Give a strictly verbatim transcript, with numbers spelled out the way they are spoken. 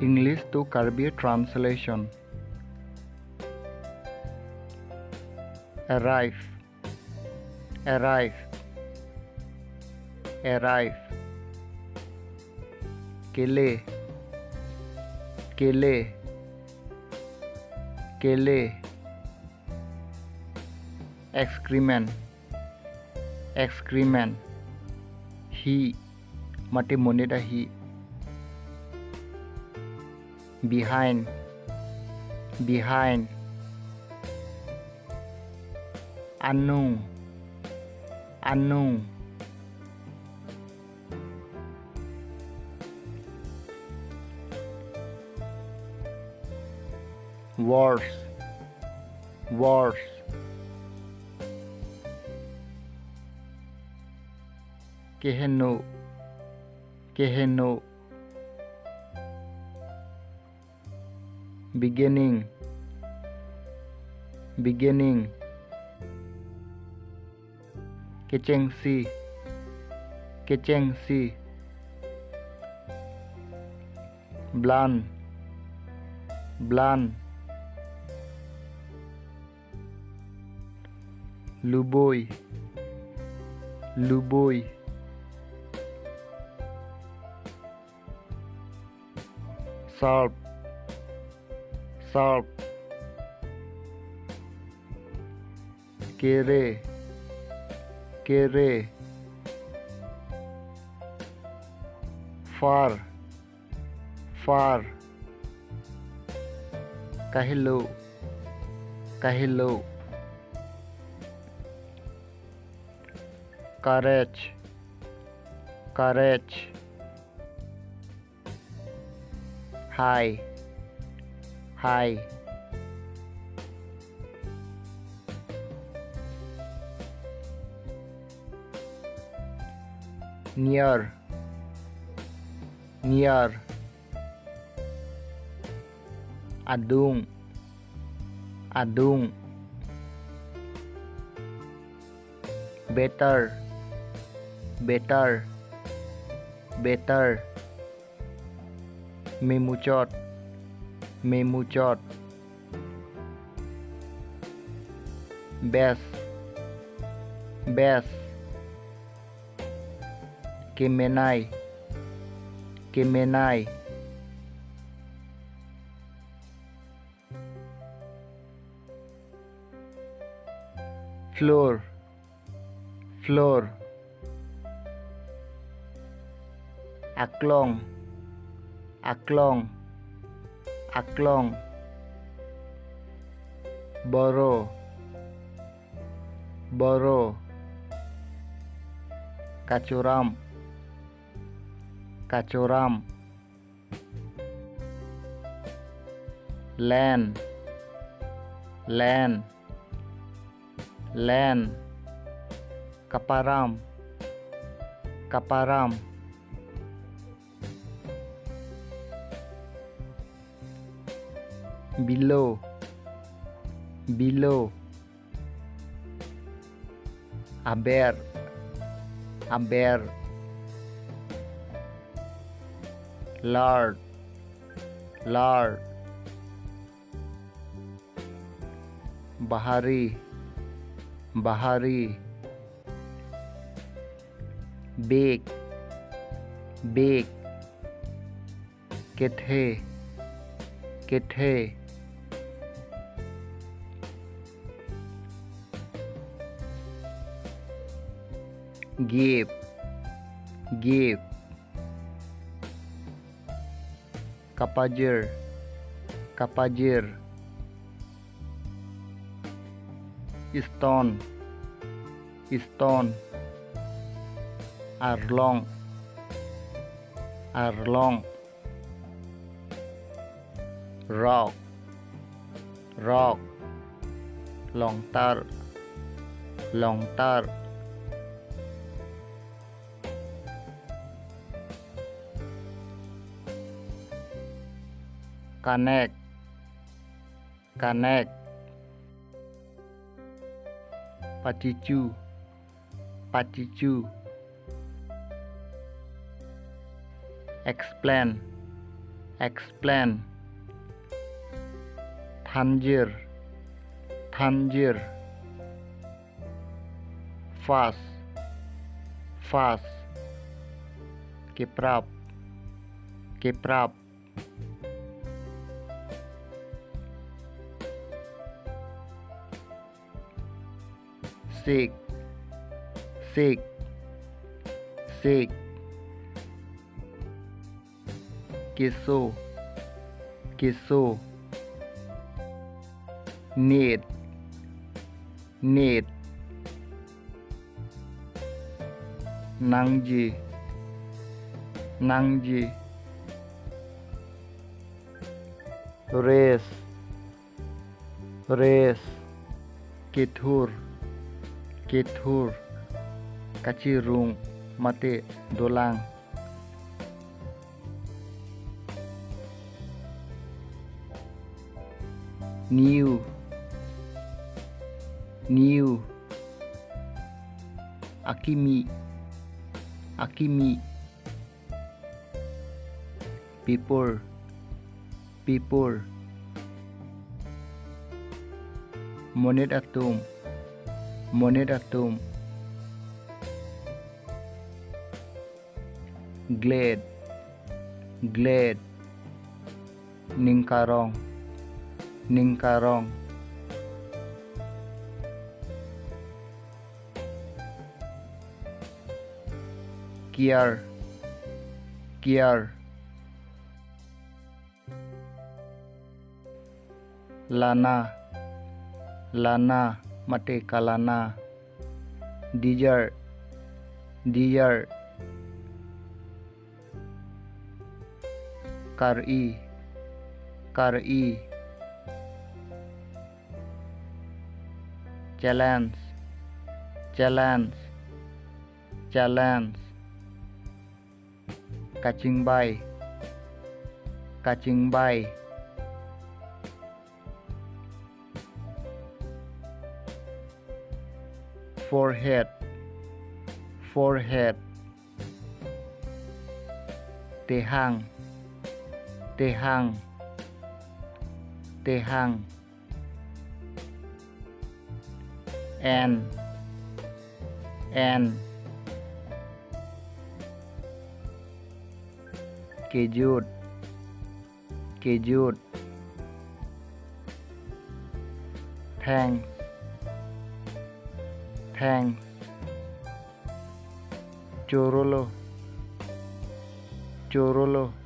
English to Karbi translation. Arrive, arrive, arrive. Kele, kele, kele. Excrement, excrement. Hi mate monit ahi. Behind, behind. Anung, anung. Worse, worse. Keheno, keheno. Beginning, beginning. Kechengsi, kechengsi. Blunt, blunt. Luboi, luboi. Sharp, sharp. Kere, kere. Far, far. Kahelo, kahelo. Courage, courage. High, high. Near, near. Adung, adung. Better, better, better. Memuchot, memuchot. Best, best. Kemenai, kemenai. Floor, floor. Aklong, aklong, aklong. Boro, boro. Kachoram, kachoram. Land, land, land. Kaparam, kaparam. Below, below. Aber, aber. Large, large. Bahari, bahari. Big, big. Kethe, kethe. Give, give. Kapajir, kapajir. Stone, stone. Arlong, arlong. Rock, rock. Longtar, longtar. Kanek, kanek. Pachichu, pachichu. Explain, Explain. Thanjir, thanjir. Fast, fast. Keprap, keprap. Sik, sik, sik. Keso, keso. Nit, nit. Nangji, nangji. Res, res. Kethur, kethur. Kachirung mate dolang. Niu, niu. Akimi, akimi. Pipur, pipur. Monit atum, monit atum. Glad, glad. Ningkarong, ningkarong. Kiar, kiar. Lana, lana mate kalana. Dijar, dijar. Kar-i, kar-i. Challenge, challenge, challenge. Kachingbai, kachingbai. Forehead, forehead. Tehang, tehang, tehang. An, an. Kejut, kejut. Thanks, thanks. Chorolo, chorolo.